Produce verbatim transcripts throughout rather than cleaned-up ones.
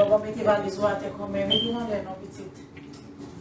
Bon, mete valiz ou atè kanmenm, epi nan lè non pitit.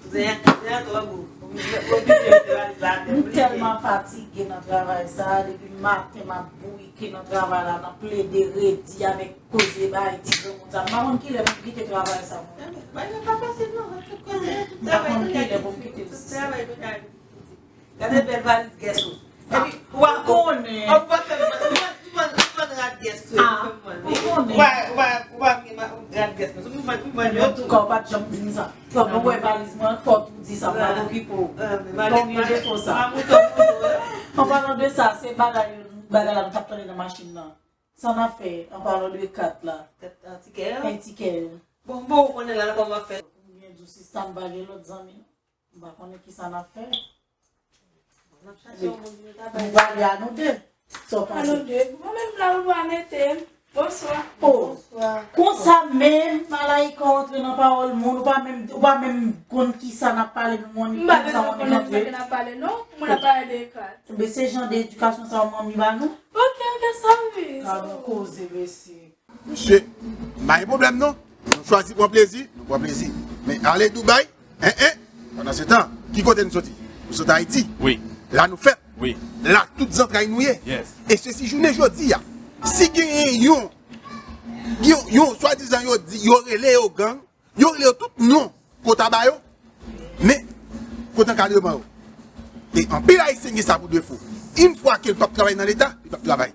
Kouzen an, kouzen an twò gou. Oblije, oblije mete valiz la atè, oblije. M tèlman fatige nan travay sa, depi maten m ap bouyike nan travay la, nan plede redi avèk koze bay ti granmoun sa. M pa konn kilè pou m kite travay sa, mwen. Bagay pa fasil non, tout kote, tout travay, tout kote. M pa konn kilè pou m kite l. Tout travay, tout travay. Gade bèl valiz gèso. Epi, ou pa konnen. Ou pa fè m, ou pa, ou pa, ou pa rad gèso. Ah, ou konnen. Ou pa, ou pa, ou pa gen ma-, rad gèso. Ou pa, ou pa yo tou. Antouka, ou pa t janm di m sa. Fò mwen wè valiz mwen, fò w di sa, m pa okipe w. Konbyen defo sa? An palan de sa, se bagay, bagay la m t ap tande nan machin nan. Sa n ap fè, an palan de kat la? Kat, ah, tikè a? Tikè. Bon, bon, ou konnen la, la kòman fè. Byen di w, sista, m pa gen lòt zanmi. M pa konnen kisa n ap fè. N ap chache yon moun pou nou ta bay. Nou pale a nou de. Sa w panse? A nou de. Mwen menm la, ou pa mete m. Bonswa. Oh. Bonswa. Konsa menm, Malaika, w antre nan pawòl moun, ou pa menm, ou pa menm konn kisa n ap pale, menm w annik konn sa w annik antre. M pa bezwen konnen sa ke n ap pale, non. Mwen ap pale de kat. Men se jan de edikasyon sa w manmi ba nou? Ok, ok, sa wi. Gad yon koze, mesye. Mesye, m pa gen pwoblèm non. Nou chwazi pran plezi, nou pran plezi. Men ale Dubai, en, en. Pandan se tan, ki kote nou soti? Nou soti Ayiti. Wi. La nou fèt. Wi. La tout zantray nou ye. Yes. E se si jounen jodi a, si genyen yon, yon, yon swadizan yo di, yo rele yo gang, yo rele yo tout non. Kota ba yo, men kote ankadreman yo. E anpil Ayisyen gen sa pou defo. Yon fwa ke l p ap travay nan Leta, li p ap travay.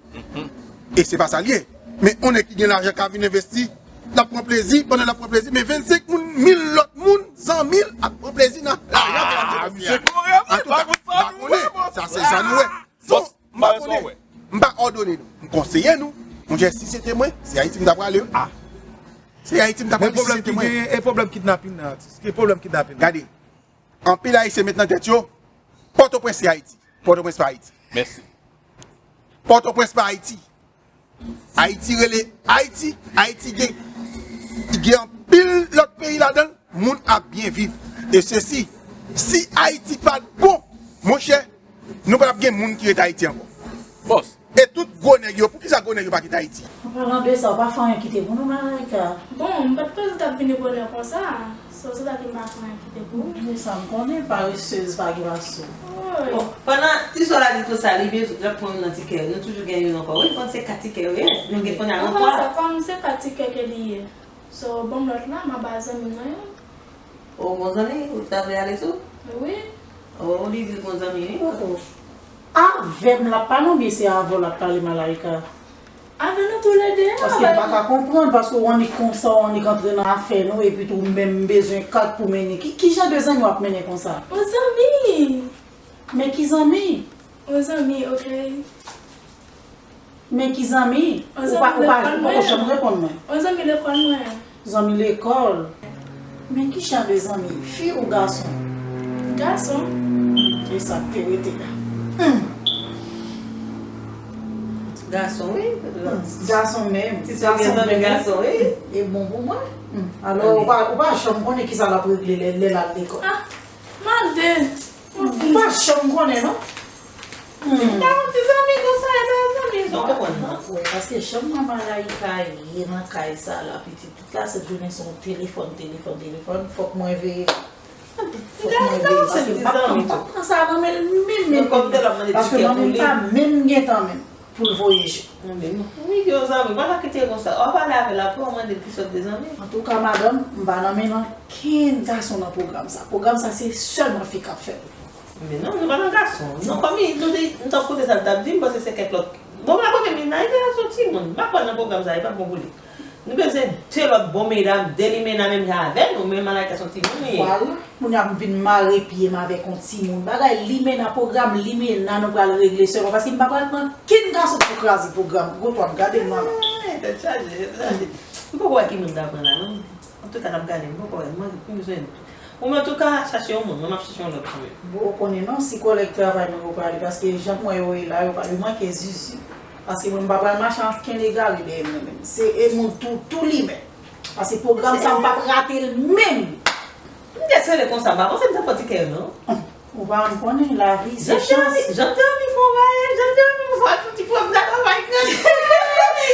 E se pa sa l ye. Men yon nèg ki gen lajan ka vin envesti, l ap pran plezi, pandan l ap pran plezi, men vennsenk moun, mil lòt moun, san mil ap pran plezi nan lajan ke l ap envesti. Antouka, m pa konnen, sa se sa nou wè. So, m pa konnen. M pa òdone nou. M konseye nou. Monchè, si se te mwen, se Ayiti m ta prale. Ah. Se Ayiti m ta prale si se te mwen. Men pwoblèm ki genyen, e pwoblèm kidnapin nan, atis? Ki pwoblèm kidnapin nan? Gade, anpil Ayisyen met nan tèt yo, Pòtoprens se Ayiti. Pòtoprens pa Ayiti. Mèsi. Pòtoprens pa Ayiti. Ayiti rele Ayiti. Ayiti gen, gen anpil lòt peyi ladan l. Moun ap byen viv. E sesi, si Ayiti pa t bon, monchè, nou pa t ap gen moun ki ret Ayiti ankò. Bòs. E tout gwo nèg yo, poukisa gwo nèg yo pa kite Ayiti? An palan de sa, ou pa fè anyen kite pou nou, Malaika? Bon, m pa t panse w t ap vini bonè konsa. Se sa ki m pa fè anyen kite pou ou. Men sa m konnen, paresez pa gen pa sou. Bon, pandan ti sò la di konsa, li bezwen, l ap pran youn nan ti kè yo. Nou toujou gen youn ankò. Wi, konn se kat ti kè yo ye. Nou gen kounye a nan twa. Kòm se kat ti kè ke li ye. So, ban m lòt la, m a ba zanmi m nan youn. O, bon zanmi, ou ta vle ale tou? Wi. O, li di l bon zanmi, wi. Oh, oh. Avè m l ap pale oubyen se avè w l ap pale, Malaika? Avè nou toulede. Paske m pa ka konprann, paske w annik konsa, w annik antre nan afè nou, epi tou menm m bezwen kat pou mennen. Ki, ki jan de zanmi w ap mennen konsa? On zanmi. Men ki zanmi? On zanmi, ok. Men ki zanmi? Ou pa, ou pa, ou poko janm reponn mwen. On zanmi lekòl mwen. Zanmi lekòl? Men ki jan de zanmi? Fi ou gason? Gason. Hmm, e sa k te rete la. Hmm. Gason, wi. Hmm, gason menm. Ti sè gen zanmi gason, wi. E bon pou mwen. Hmm. Alò, ou pa, ou pa janm konnen kisa l ap regle lè, lè l al lekòl. Ah, mande. M pa janm konnen, non. Hmm. Li pa yon ti zanmi konsa, e pa yon zanmi, sa w konprann, non? Wè, paske jan manman Malaika ye nan kay sa la, pitit, tout la sent jounen se yon telefòn, telefòn, telefòn, fòk mwen veye. Fòk mwen veye, paske m p ap, m p ap pran sa nan men l menm, menm, menm. Paske manmi m pa menm gen tan menm pou l voye je. Wi, gen yon zanmi, pa ka kite l konsa. W ap pale avè l apre, w mande l ki sòt de zanmi. Antouka, madanm, m pa nan men ankenn gason nan pwogram sa. Pwogram sa, se sèlman fi k ap fè l. Men non, nou pa nan gason. Non, kòm li, nou te, nou t ap koute sa l t ap di, m panse se kèk lòt. Bon, m pa konnen, men Naïka se yon timoun. M pa kwè nan pwogram sa, li p ap bon pou li. Nou bezwen de lòt bon medam, de limena menm jan avè nou, men Malaika se yon timoun li ye. Vwala, kounye a m vin mare pye m avèk yon timoun. Bagay limena, pwogram limena nou pral regle sèlman, paske m pa pral pran kenn gason pou kraze pwogram. Gwo twa, gade m nan. Ay, tèt chaje, tèt chaje. M poko wè ki moun ta pran la, non. Antouka, n ap gade, m poko wè, m, m bezwen. Ou men, antouka, chache yon moun, mwen m ap chache yon lòt kanmenm. Bon, ou konnen non, si kòlèg travay mwen yo prale, paske jan k mwen yo ye la, yo pa, yo manke zuzu. Paske mwen, m pa pral mache ak kenn egare dèyè mwen menm. Se e moun tou, tou limen. Paske pwogram sa, m p ap rate l menm. M te sere konsa, m pa panse m te fè ti kè yo, non. Ou pa konn konnen lavi, se chans. Jan te anvi fè yon bagay, jan te anvi fè yon ti pwòp la, travay grandi.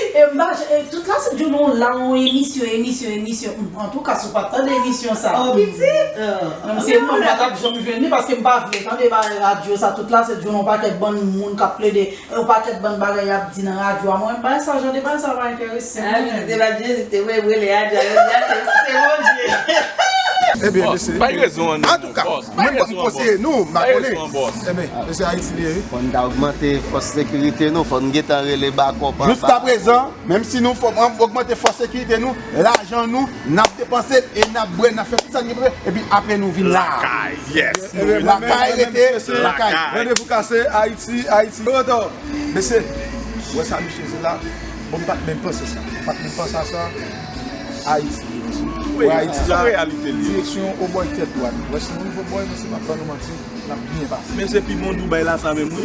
E m pa, e tout la se di nou la yon emisyon, emisyon, emisyon. M, antouka, si w pa t tande emisyon sa. Oh, pitit. Non, se mwen, m pa t ap janm jwenn li paske m pa vle tande bagay radyo sa. Tout la se di nou yon pakèt bann moun k ap plede, yon pakèt bann bagay y ap di nan radyo a. Mwen, bagay sa, jan de bagay sa pa enterese mwen. Ah, pitit, se pa Jezi ki te voye m rele radyo a jodi a, se, se Bondye. Ebyen, mesye. Antouka, mwen, m konseye nou, m pa konnen. Ebyen, mesye, Ayiti li ye, wi. Fò n ta ogmante fòs sekirite nou, fò n gentan rele bakòp anba. Jiskaprezan, menm si nou fò, ogmante fòs sekirite nou, lajan nou, n ap depanse l e n ap bwè, n ap fè tout sa n gen pou fè, epi apre nou vin la. Lakay, yes. Lakay, rete lakay. Randevou kase, Ayiti, Ayiti. Mesye, wè sa misye di la, bon, m pa t menm panse sa. M pa t menm panse a sa. Ayiti. Wè Ayiti la, direksyon obòy tèt dwat. Wè si nou rive obòy, mesye, m ap ban nou manti. N ap byen pase. Men se pi bon Dubai la sa menm, wi.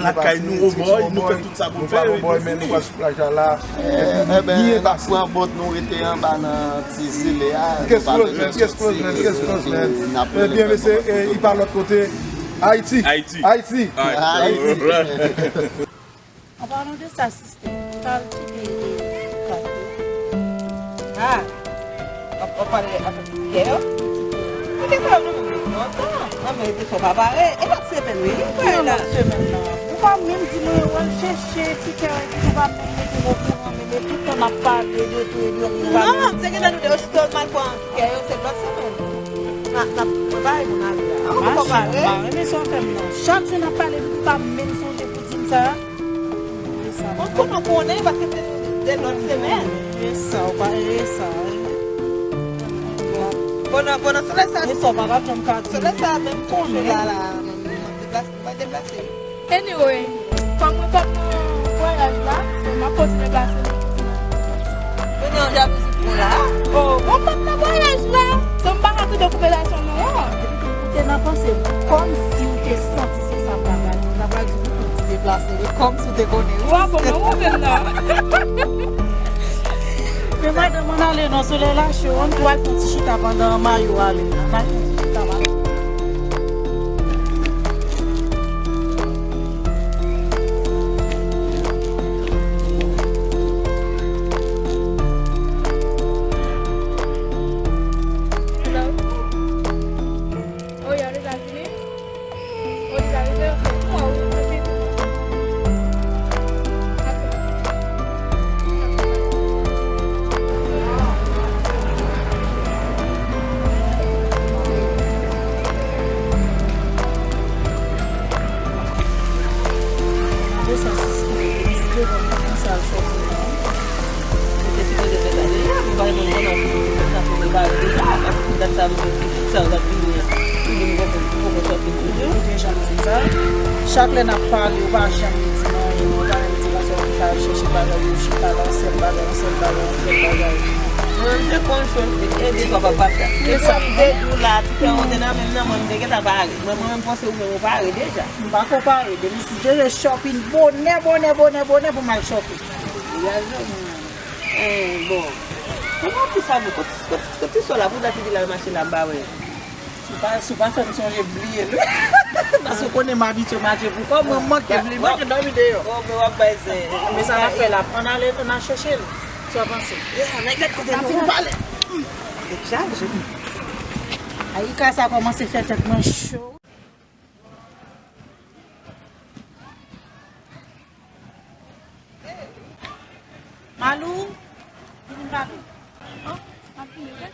Lakay nou, obòy, nou fè tout sa pou n fè, wi. Nou pral obòy, men nou pral sou plaj la la. Epi nou byen pase. N ap pran bòt, nou rete anba nan ti zile a. Case closed, man, case closed, man, case closed, man. Ebyen, mesye, e, li pa lòt kote. Ayiti. Ayiti. Ayiti. An palan de sa, sistè, ou t al kite, e, kat ou? Ah, w ap, w ap pale avèk ti kè yo? Ti kè sa yo nou menm lontan. Nan men te fò pa pare. E lòt semèn, wi, li pare la. Lòt semèn nan. Ou pa menm di mwen, w al chèche ti kè yo, epi ou pa menm mete m okouran, men, men tout tan n ap pale de tou, epi ou pa menm. Non, se gentan nou te osito l mal pran ti kè yo, se lòt semèn. N a, n ap prepare pou n ale a. An, ou poko pare? M pa renmen sa w fè m nan. Chak jou n ap pale, epi ou pa menm sonje pou di m sa. Bon, konnen w konnen, paske se de lòt semèn. E sa, ou pa, e sa, e. Bon, nan, bon, nan solèy sa, e sa, w pa t ap janm ka di. Solèy sa, menm konnen la, la, deplase, pa deplase. Anyway, kòm mwen p ap nan vwayaj la, so m ap kontinye plase li. Kounye a, jalouzi pran la. Oh, bon, m p ap nan vwayaj la, so m pa ka toude koupe relasyon nou an. Ou te nan panse m, kòmsi ou te santi se sa m ta pral di. M ta pral di ou konn ti deplase, wi, kòmsi ou te konnen, wi. Wa bon, non, ou menm nan. Men madanm, ann ale non, solèy la cho, ann tou al fè yon ti chita pandan mayo ale. Ann al fè yon ti chita pandan. Hello? Oh, y a deja vini? Oh, deja rive? Ok. Oh, wi, wi, wi. Ok. Mande sa, sistè. Mwen si devan mwen, mwen sa al sòti la. Ou te sipoze fè sa deja, pou bay moun konnen pou, pou sa pou prepare deja, paske pou dat sa, mwen, pou tout sa, w ap vini an. Ou vin poko, poko sòti toujou. Ou te janm di sa. Chak lè n ap pale, ou pa janm di m anyen, ou pa janm di m anyen, ou ta al chèche bagay, ou chita la, yon sèl bagay, yon sèl bagay, yon sèl bagay. Mwen, se konn chonje, e de fwa pa pase. E sa m te di w la, ti kè w te nan men m nan, mwen, m te gentan pare. Mwen, mwen menm panse ou menm ou pare deja. M pa ko pare, depi si Dye vle shopping, bonè, bonè, bonè, bonè pou m al shopping. Degaj non, mwen. Eh, bon. Kòman ti sa, bon, kot, kot, kot ti sò la, pou dat li di l al mache la, m pa wè. Si w pa, si w pa fè m sonje bliye l. Paske w konnen m abitye mache pou kò, mwen manke bliye, manke dòmi deyò. Bon, men w ap bay zen. Men sa n ap fè la, ann ale, ann al chèche l. Sa w panse? Ya, nèg gad kote nou pale. Tèt chaje. Ayika sa kòmanse fè tèt mwen cho. Malou, vin pale. An, ap vini, wi.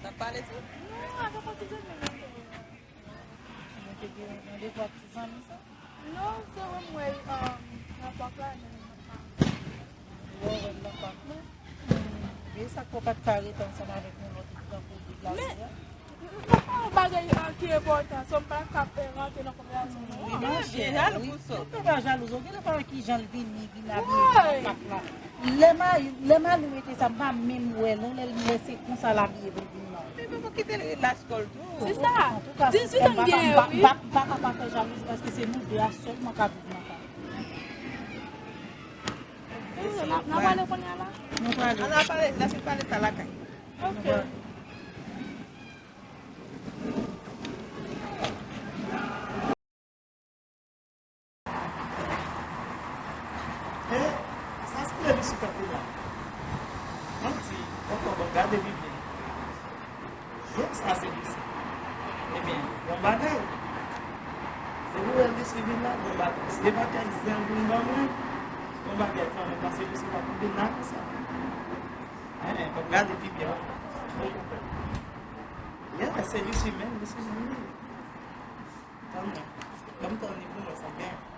N ap pale tou? Non, avèk yon ti zanmi m. Mwen te gen yon randevou ak ti zanmi sa? Non, se wè m wè l, um, nan pak la, men m pa. Ou wè w wè l nan pak la? Hmm. Men sa k fè w pa t ka rete ansanm avèk yon lòt tankou deplase a? Men, se pa yon bagay, uh, ki enpòtan, so m pa ka, eh, rantre nan konvèsasyon nou an. Li mache, wi. Ou pa ka jalouz, ou genlè pa wè kijan l vini, vin abiye nan pak la. Lè ma-, lè Malou mete sa, m pa menm wè l non, lè l, lè se konsa l abiye pou l vin la. Men poko kite l ret la skòl tou. Se sa. Antouka, dizwit an m genyen, wi. M pa, m pa, m pa ka pa fè jalouzi paske se nou de a sèlman k ap viv nan kay. N ap, n ap ale kounye a la? Nou prale. Ann al pale, n ap pale sa lakay. Ok. E sa se Lucy k ap la. Manti, ankò, bon, gade pi byen. Wi, sa se Lucy. Ebyen, bon bagay. Se pou wè Lucy vin la, bon bagay. Se pa kèk zen vin ban mwen. Bon bagay, fanmi, paske Lucy pa pou vin la konsa. Hein, bon, gade pi byen. Yeah, se Lucy menm, Lucy menm. Tann mwen. Ban m tann li pou mwen, sa gen.